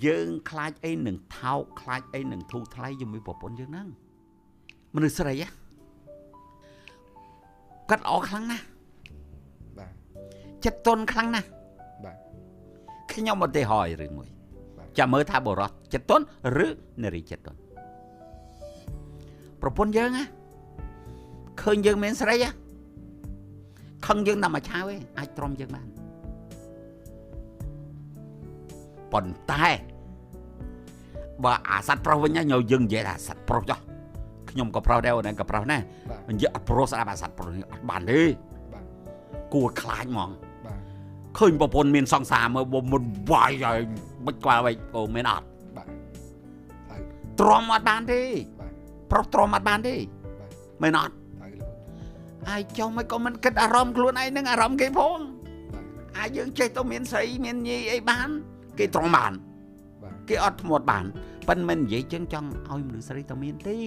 យើងខ្លាចអីនឹងថោក ខ្លាចអីនឹងធូរថ្លៃជាមួយប្រពន្ធយើងហ្នឹង។ មនុស្សស្រីគាត់ល្អខ្លាំងណាស់ បាទ ចិត្តទន់ខ្លាំងណាស់ បាទ។ ខ្ញុំឧទាហរណ៍រឿងមួយ ចាំមើលថាបុរសចិត្តទន់ឬនារីចិត្តទន់។ ប្រពន្ធយើងណា ឃើញយើងមានស្រី ខឹងយើងតែមួយឆាវឯង អាចទ្រាំយើងបាន ប៉ុន្តែបើអាសត្វប្រុសវិញ ញយើងនិយាយថាសត្វប្រុសចុះ ខ្ញុំក៏ប្រុសដែរ អូនឯងក៏ប្រុសដែរ និយាយអត់ប្រុសស្ដាប់ អាសត្វប្រុសនេះអត់បានទេ បាទ គួរខ្លាចហ្មង បាទ។ ឃើញប្រពន្ធមានសង្សារ មើលមុនវាយឲ្យបិចក្បាលវិញ អូ មែនអត់? បាទ ហើយទ្រាំអត់បានទេ បាទ ប្រុសទ្រាំអត់បានទេ បាទ មែនអត់? ហើយចុះមិនក៏មិនគិតអារម្មណ៍ខ្លួនឯងនឹងអារម្មណ៍គេផង អាចយើងចេះទៅមានស្រីមានញីអីបាន គេទ្រាំបាន គេអត់ធ្មត់បាន ប៉ិនមិននិយាយចឹងចង់ឲ្យមនុស្សស្រីទៅមានទេ